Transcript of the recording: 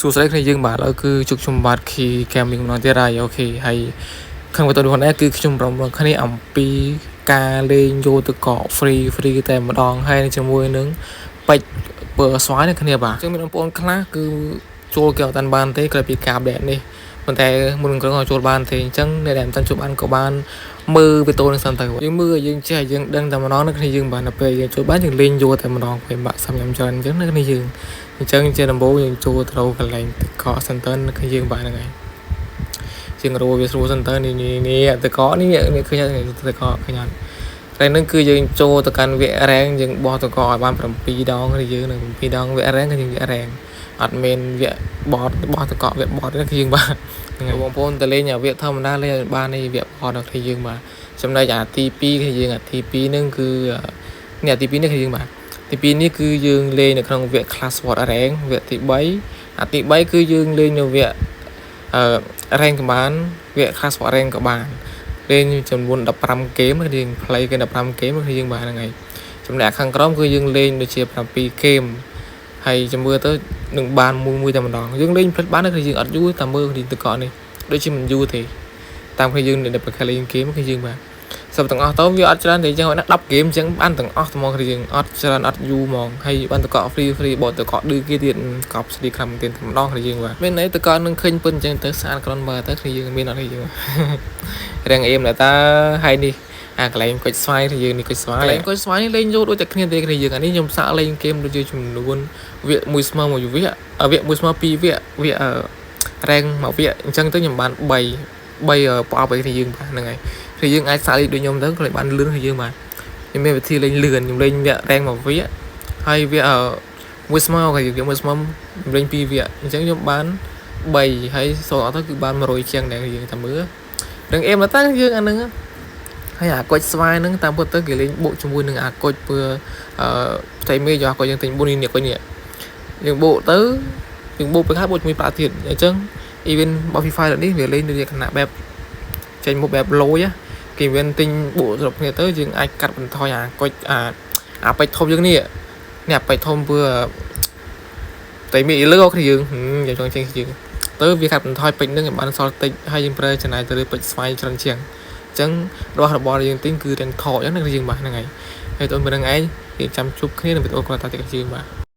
សួស្តីគ្នាយើងបាទឥឡូវគឺជុកខ្ញុំបាទ Key Gaming ម្ដងទៀតហើយ OK ហើយក្នុងវីដេអូនេះដែរគឺខ្ញុំរំលងគ្នាអំពីការលេងយកទឹកកក free free តែម្ដងហើយជាមួយនឹងពេជ្រពើស្វាយនៅគ្នាបាទអញ្ចឹងមានបងប្អូនខ្លះគឺចូលគេអត់តាន់បានទេក្រោយពីការ update នេះប៉ុន្តែមុនក្រុងចូលបានទេអញ្ចឹងអ្នកដែលមិនតាន់ចូលបានក៏បានមើលវីដេអូនឹងសិនទៅយើងមើលឲ្យយើងចេះឲ្យយើងដឹងតែម្ដងនៅគ្នាយើងបាទដល់ពេលយើងចូលបានយើងលេងយកតែម្ដងពេលបាក់សាំញ៉ាំច្រើនអញ្ចឹងនៅគ្នាយើងអញ្ចឹងជាដំបូងយើងចូលត្រូវកន្លែងទឹកកក center នៅគ្នាយើងបាទហ្នឹងហើយជាងរវាស្រួល center នេះនេះនេះទឹកកកនេះនេះឃើញទឹកកកឃើញអត់តែនឹងគឺយើងចូលទៅកាន់វគ្គ rank យើងបោះទឹកកកឲ្យបាន7ដងគឺយើងនឹង7ដងវគ្គ rank គឺយើងវគ្គ rank អត់មានវគ្គបតបោះទឹកកកវគ្គបតទេគឺយើងបាទហ្នឹងហើយបងប្អូនទៅលេងអាវគ្គធម្មតាលេងបាននេះវគ្គបតដល់គឺយើងបាទចំណែកអាទី2គឺយើងអាទី2ហ្នឹងគឺនេះអាទី2នេះគឺយើងបាទទី2នេះគឺយើងលេងនៅក្នុងវគ្គ class sport rank វគ្គទី3អាទី3គឺយើងលេងនៅវគ្គអឺ rank ក៏បានវគ្គ class sport rank ក៏បានលេងចំនួន15ហ្គេមគឺយើង play គេ15ហ្គេមគឺយើងបានហ្នឹងហើយចំណែកខាងក្រោមគឺយើងលេងដូចជា7ហ្គេមហើយចាំមើលទៅនឹងបានមួយមួយតែម្ដងយើងលេងផ្លិតបានគឺយើងអត់យូរតែមើលគ្នាទឹកកកនេះដូចជាមិនយូរទេតាមគ្នាយើងដែលប្រខែលេងហ្គេមគឺយើងបាទសប្ទាំងអស់ទៅវាអត់ច្រើនទេអញ្ចឹងណា10ហ្គេមអញ្ចឹងបានទាំងអស់ហ្មងគឺយើងអត់ច្រើនអត់យូរហ្មងហើយបានទឹកកក free free បោទឹកកកឌឺគេទៀតកប់ស្ឌីខ្លាំងមែនទែនតែម្ដងគឺយើងបាទមានន័យទឹកកកនឹងឃើញពិនអញ្ចឹងទៅស្អាតក្រនមើលទៅគឺយើងមានអត់ទេយើង រៀងអេមដែរតើហើយនេះអាកន្លែងគុជស្វាយគឺយើងនេះគុជស្វាយកន្លែងគុជស្វាយនេះលេងយកដូចតែគ្នាទេគ្នាយើងអានេះខ្ញុំសាកលេងហ្គេមដូចជាចំនួនវគ្គមួយស្មើមួយវគ្គវគ្គមួយស្មើពីរវគ្គវគ្គ rank មួយវគ្គអញ្ចឹងទៅខ្ញុំបាន3 3ប្រអប់អីគ្នាយើងបាទហ្នឹងហើយគឺយើងអាចសាកលេងដូចខ្ញុំទៅក៏បានលឿនគឺយើងបាទខ្ញុំមានវិធីលេងលឿនខ្ញុំលេងវគ្គ rank មួយវគ្គហើយវគ្គមួយស្មើក៏យើងមួយស្មើខ្ញុំលេងពីរវគ្គអញ្ចឹងខ្ញុំបាន3ហើយសូត្រអត់ទៅគឺបាន100ជាងដែរយើងតែមើលនឹងអេមតើយើងអាហ្នឹងហើយអាគុជស្វាយហ្នឹងតាមពិតទៅគេលេងបុកជាមួយនឹងអាគុជពើអឺផ្ទៃមេយកអាគុជយើងទិញ4នេះគុជនេះយើងបុកទៅយើងបុកទៅហើយបុកជាមួយប្រាក់ទៀតអញ្ចឹង event របស់ Free Fire នេះវាលេងដូចលក្ខណៈបែបចេញមុខបែបលយគេមានទិញបុកស្រុកគ្នាទៅយើងអាចកាត់បន្ថយអាគុជអាអាពេជ្រធំយើងនេះនេះអាពេជ្រធំពើផ្ទៃមេលើគ្នាយើងយើងចង់ចេញយើងទៅវាកាត់បន្ថយពេជ្រនឹងឲ្យបានសល់តិចហើយយើងប្រើចំណាយទៅលើពេជ្រស្វ័យច្រើនជាងអញ្ចឹងរបស់របរយើងទិញគឺទាំងថកអញ្ចឹងនឹងយើងបាទហ្នឹងហើយហើយទៅប៉ុណ្្នឹងឯងយើងចាំជួបគ្នានៅវីដេអូក្រោយតទៀតយើងបាទ។